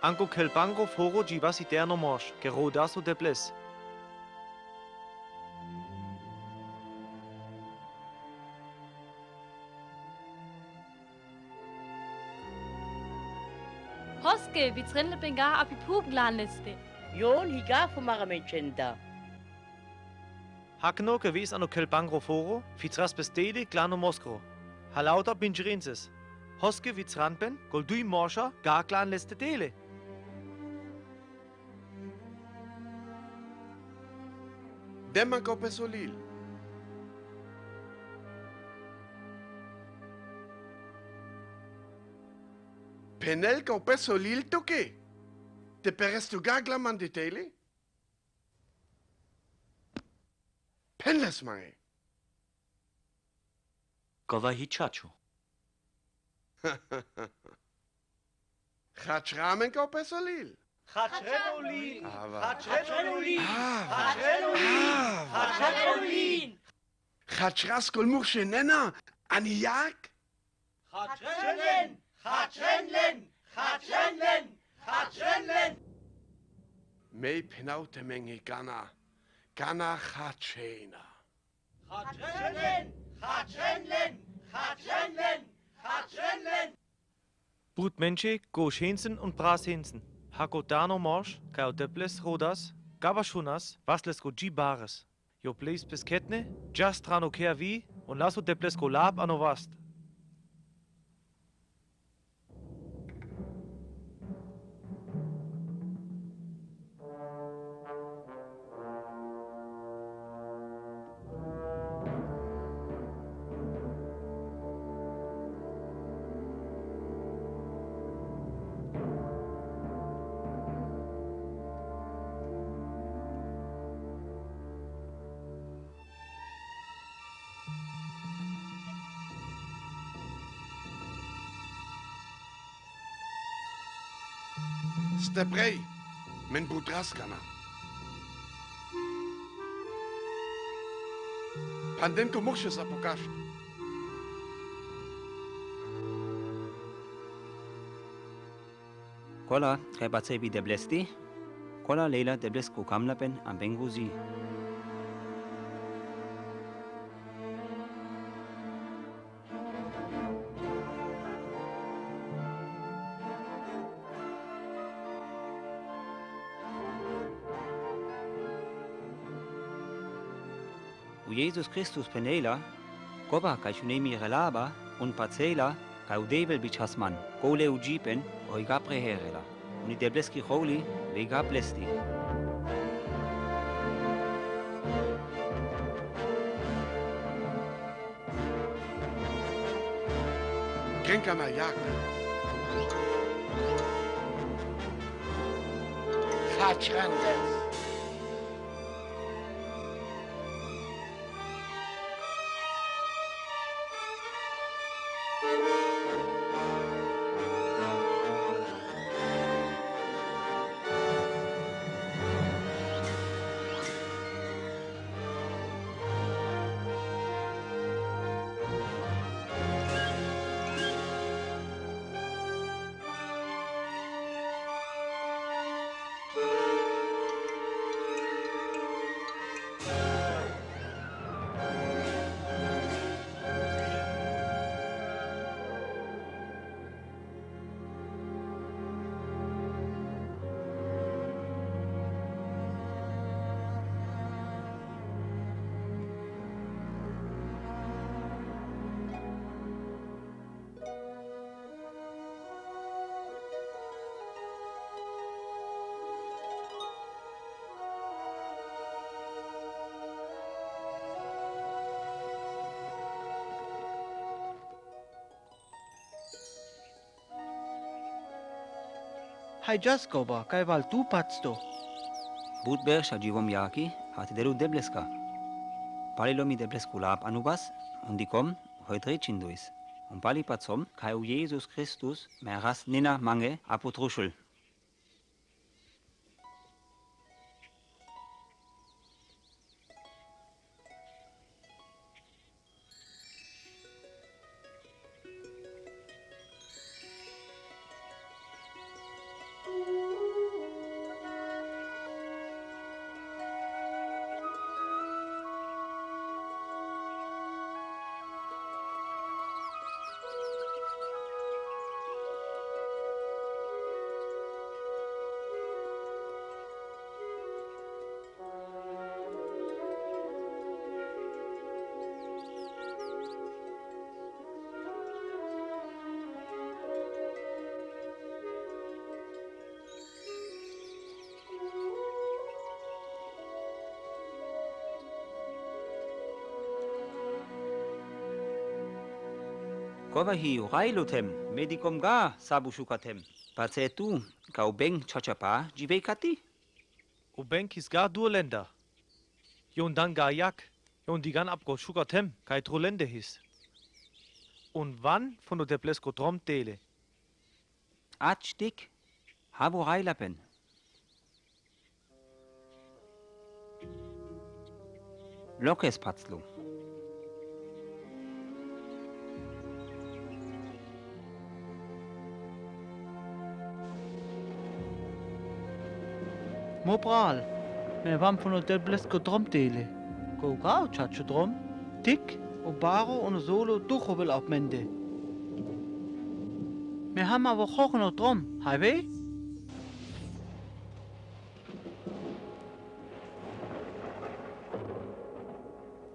Anko kel pangro foro dži vasi terno morš, ke rodaso debles. Hoske, vi trenle penga api pub glaneste. Jon, hi ga fu mara men čenda. Hakno ke vis ano kel pangro foro, fi tras pe stede glano moskro. Halauta pinčerinses. Hoske vi tranpen, kol duj morša, ga glan leste tele. Dema ko pesolil. Penel ko pesolil toke. Te perestu ga glaman de tele? Penles mange. Kova hi čaču. Chačramen ko pesolil. Chačrenolin. Ava. Chačrenolin. Ava. Chačrenolin. Ava. Chačrenolin. Chačras kol murše nena, ani jak? Chačren len, chačren len, chačren len, chačren len. Mej pnôł te menge gana, gana chačena. Khatrenlen, khatrenlen, khatrenlen, khatrenlen. But menche, go shensen un pra sensen. Hako tano mosh, kaj o deblesko rodas, gaba šunas, vaslesko dži bares. Jo plejs pes ketne, džas trano kea vi, un laso deblesko lap ano vast. Ste prej, men but raskana. Panden ko môkše sa pokažt. Kola kaj pacevi deblesti, kola lejla deblesko kamlapen amben guzi. O Jēzus Kristus penela, kova kaj čunemi relaba, un pacela, kaj o dejvel bi časman, kole o džipen, oj ga preherela. Un i debleski holi, vej ga plesti. Grenka na jak. Hačrendes. Haj džas kova, kaj val tu pacto. But berša dživom jaki, ha te delu debleska. Pali lom i deblesko lap ano vas, un dikom, hoj dričindujs. Un pali pacom, kaj o Jēzus Kristus me ras nina mange a potrušel. Kova hi o rajlo tem, me dikom ga, sabu šuka tem. Pace tu, kaj o beng čačapa, dži vej kati? O beng his ga du lenda. Jon dan ga jak, jon digan apgo šuka tem, kaj tru lende his. Un van fun o deblesko trom tele. Ač tik, havo rajlapen. Lokes paclu. Mo pral, me van fun o deblesko trom tele. Ko gao čačo trom? Tik, u Baro un u Solo ducho wel op Mende. Me hama wo chochno trom, haj wej?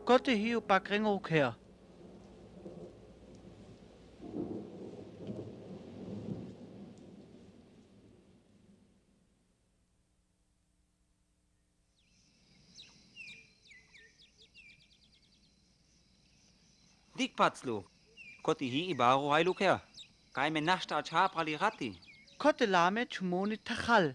Koti hi u pak rengok her. Dik paclu. Koti hi i Baro rajluk her. Kaj me našta čha prali rati. Koti lame čumoni tachal.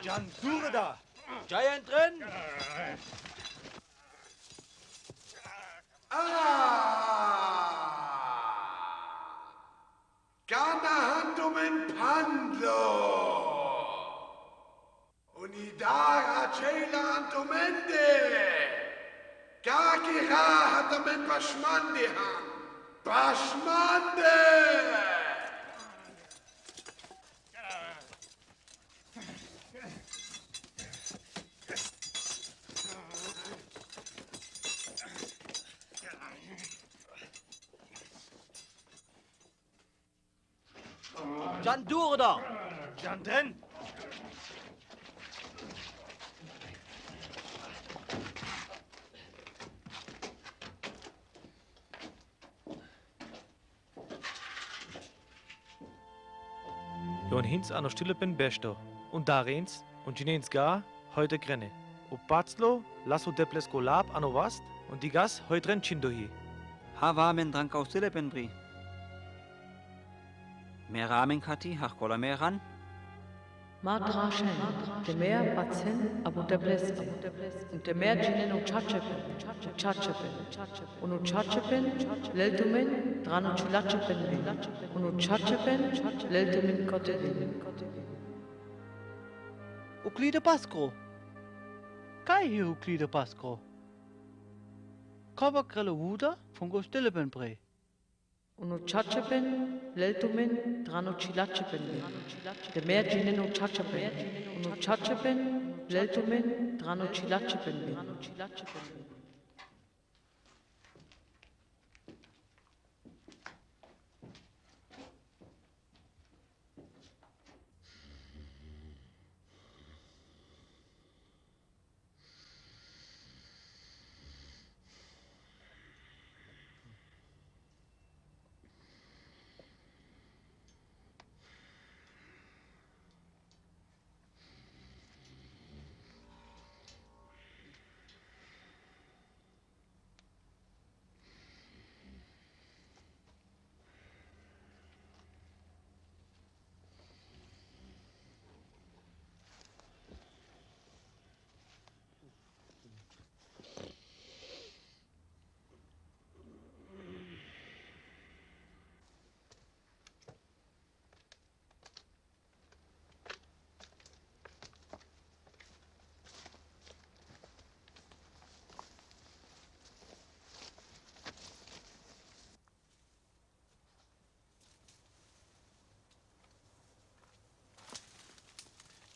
Djan dure da! Djaj entren! Ah! Kana hanto men pandlo! Unidara čela anto Mende! Kaki ra hata men pašmande han! Pašmande! Djan dure da! Djan dren! Jon hins ano Stillepen bešto, un darins un djinens ga hojt e grene. U paclo las u deplesko lap ano vast, un di gas hojt ren čin dohi. Hava men dranka u Stillepen bri. Mera amen kati, har kola meran. Ma trašen, te mea pacen, abo te blesko. Un te mea djinen u čačepen, u čačepen. Un u čačepen, lel tumen, dran u čilačepen bin. Un u čačepen, lel tumen kote bin. Ukli de paskro. Kaj hi ukli de paskro? Kova krelo vuda, fungo Stillepen bri. Un u čačepen, lel tumen, dran u čilačepen bin. Te mea djinen u čačepen. Un u čačepen, lel tumen, dran u čilačepen bin.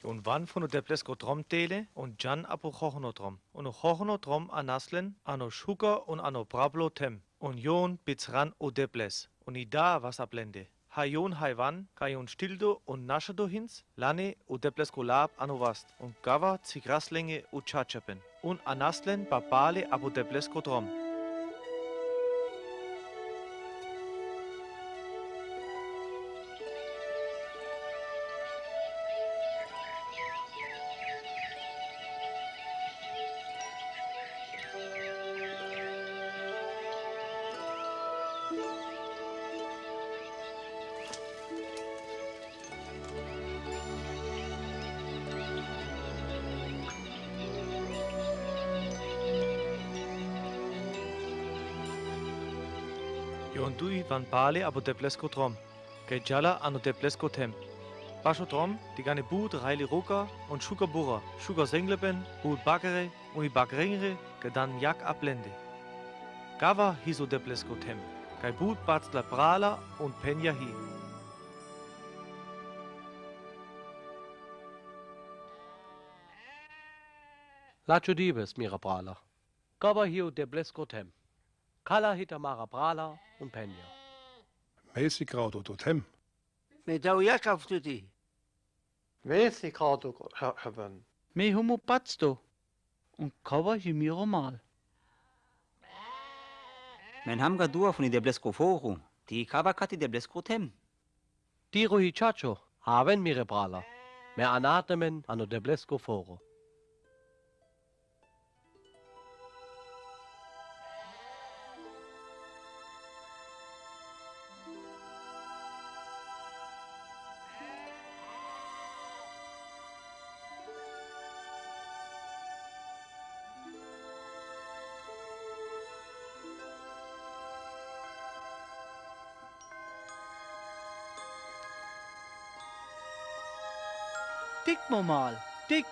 Jon van von u deplesko trom tele un djan apo chochno trom. Un u chochno trom anaslen ano šuka un ano prablo tem. Un jon bic ran u deples. Un i da vas aplende. Haj jon haj van, kaj jon štildo un našado hins, lane u deplesko lap ano vast, un gava cigraslenge u čačepen, un anaslen papale apo deplesko trom. Dui van pale apu Diablesko Trom, kaj djala anu Diablesko Tem. Pašo Trom, ti gane but rajli roka un šuka bura, šuka zengleben, but bakere un i bakrengre, kaj dan jak aplende. Kava hi so Diablesko Tem, kaj but pacla prala un penja hi. Lačo dibes, mira prala. Kava hi o Diablesko Tem. Kala hi ta mara prala un penja. Me si krao to tem. Me dao jak aftuti. Me si krao to ha-, haven. Me humo pacto. Un kava hi miro mal. Me n'ham ga dua fun i Diablesko Foro. Ti kava kati Diablesko Tem. Tiro hi čačo, haven mire prala. Me anatemen anu Diablesko Foro. Tik mo mal, tik.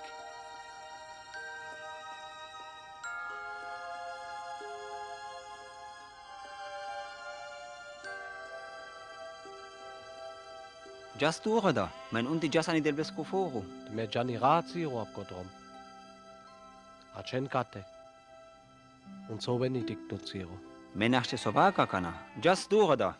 Džas dure da, men un ti džas ani Diablesko Foro. Me džan i raci ro apko drom. Ačen kate. Un so veni tik no ciro. Me našče so vaka kana, džas dure da.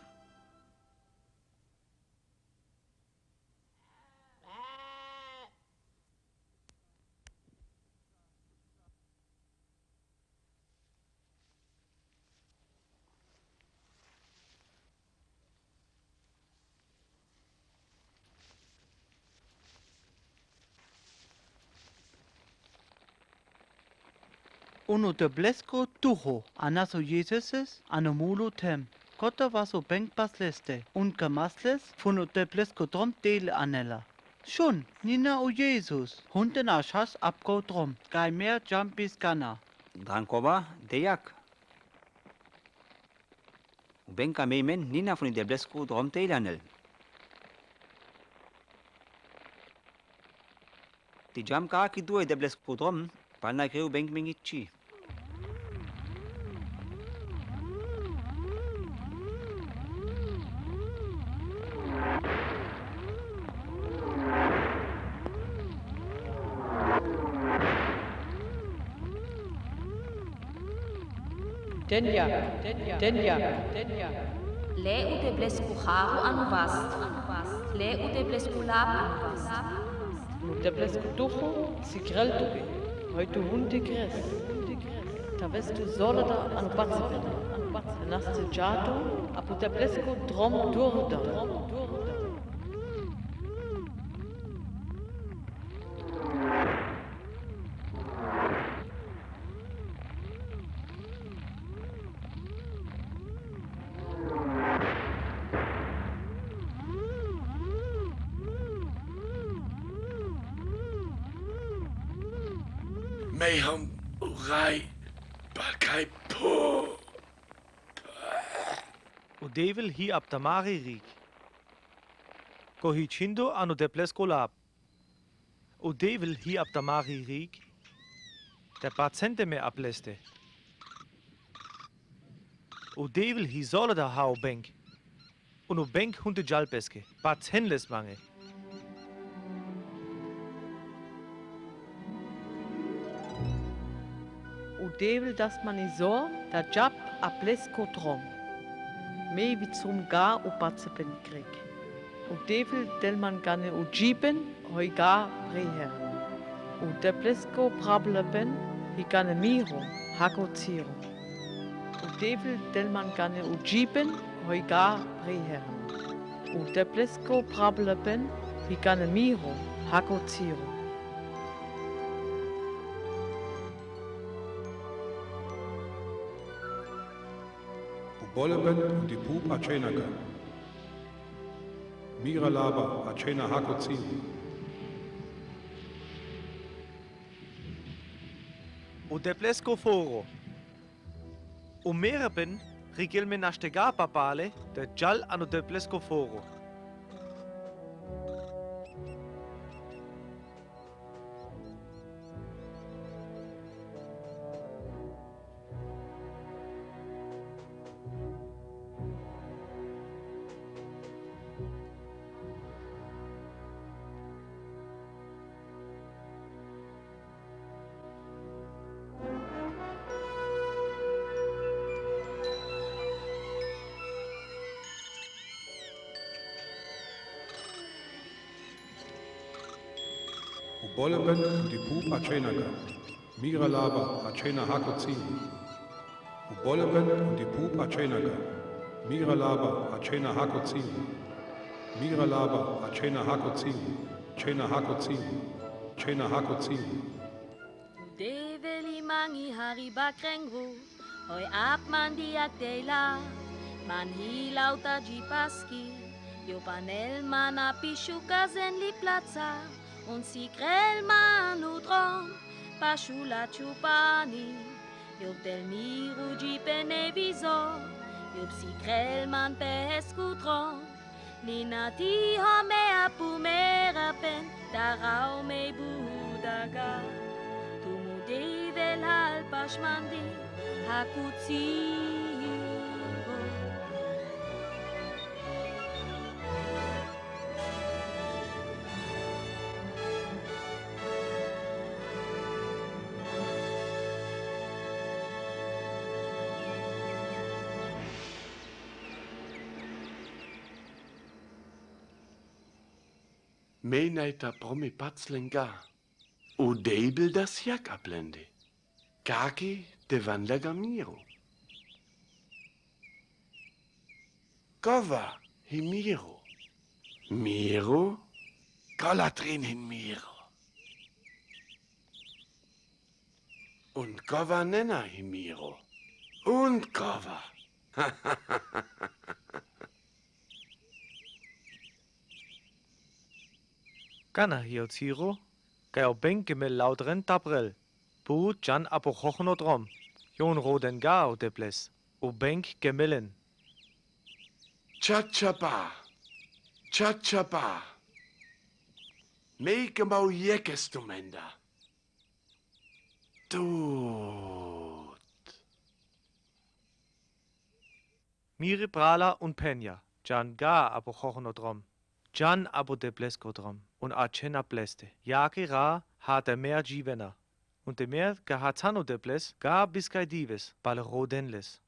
Unu Diablesko Tuho, a naso Jezuses, anu mulo tem. Kota vaso beng pasleste, un kamasles, funu Diablesko Trom tele anela. Šun, nina u Jezus, hunte na šas apko drom, kaj mea džampis kana. Drankova, dejak. U beng ka mei men, nina funi Diablesko Trom tele anel. Ti džam ka ki due Diablesko Trom, pal na gre u beng mengiči. Tenja, tenja, tenja. Le u Diablesko Haro anu vast. Le u Diablesko Lap anu vast. Nu Diablesko Tuho, si grel tuge. Hoj tu hunte gres. Ta vestu zolada anu pacepen. Naste džato, apu Diablesko Trom durda. Mei hom raj bakaj po. U devel hi ap ta mari rik. Ko hi čhindo anu Diablesko Lap. U devel hi ap ta mari rik, te pacente me apleste. U devel hi zolada hao beng. Unu beng hunte džalpeske, pacen les mange. U devel das man i so, da džap Diablesko Trom. Mei vitsrum ga u pacepen grek. U devel del man gane u džiben, hoj ga preheren. U Diablesko Prablepen, hi gane miro, hako ciro. U devel del man gane u džiben, hoj ga preheren. U Diablesko Prablepen, hi gane miro, hako ciro. U boleben u ti pup ačena ga. Mira laba ačena hako ciro. U Diablesko Foro. U mereben Rigel me na stegà, papale, te djal a no deples go fóro. U bolebent un di pù pačenaga, mira laba a čena hako cini. U bolebent un di pù pačenaga, mira laba a čena hako cini. Mira laba a čena hako cini, čena hako cini, čena hako cini. Devel i mangi hari bakrengru, hoj ap mandi ak dejla, man hi lauta dži paski, jo panel man api šuka zen li placa, un sikrel man u drom, pa šula čupani, jo del miru dži pe nevizo, jo sikrel man pe hesku drom. Nina ti ho me apu mera pen, tarao me budaga. Tu mu devel hal paš mandi, ha kucivo. Mej naj ta promi pac len ga. U dejbel da sjak aplende. Kaki te vandla ga miro. Kova hi miro? Miro? Kola trin hin miro? Un kova nena hi miro? Un kova? Kana hi o ciro, kaj o beng gemel laudren taprel. Pu čan apo hochno drom. Jon roden ga o deples. O beng gemelen. Čačapa. Čačapa. Mej gemau jekes tumenda. Tut. Miri prala un penja, čan ga apo hochno drom. Čan apo deplesko drom. Un a čena pleste. Jaki ra ha te mer dživena. Un te mer ga ha čano deples, ga biskaj dives, bal rodenles.